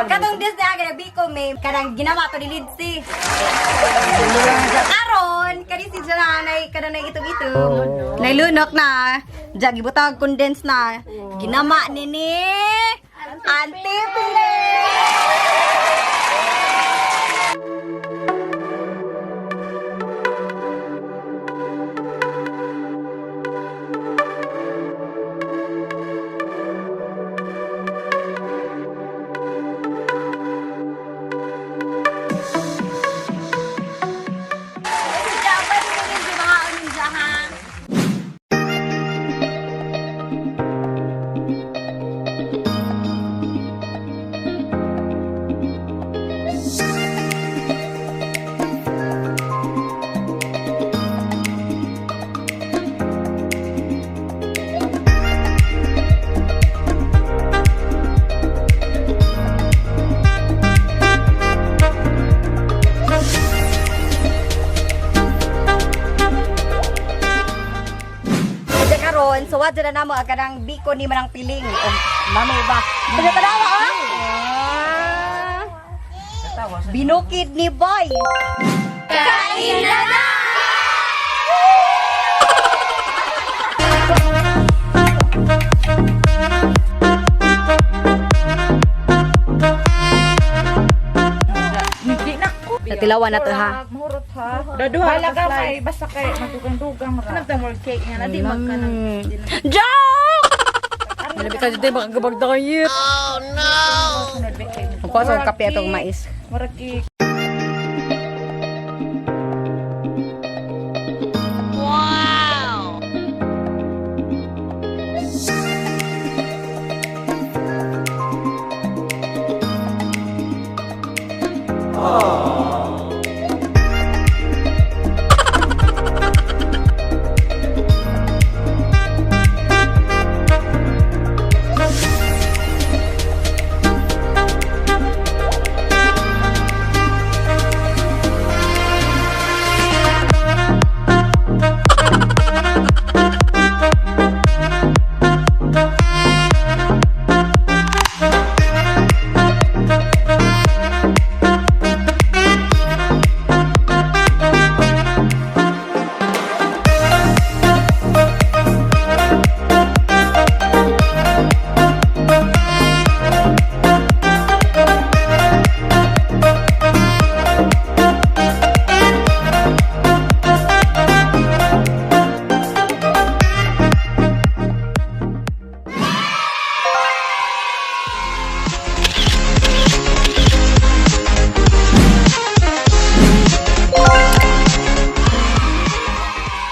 Katong Disney aga biko may kanang ginawa to ni Lindsay. Karon, kani si Jana nay kanang nay itom-itom. Nailunok na. Diya gibutang condense na. Ginama ni ni Auntie Pili. Diya, pwede mo rin di mga unin ha. Diya karon, so wadya na namo ang kanang biko ni manang piling. O, mamo ba? Diya tanawa ah. Binukid ni Boy. Kain na na! Hindi na ko. Sa tilawan na to ha. Mahurot ha. Daduha. Bala ka kay basta kay magdugang-dugang ra. Anong tamol cake nga na di magkanang. Joke! Malabi ka dito, baka gabag diet. Oh no! Magkuha sa kape atong mais. Murag cake.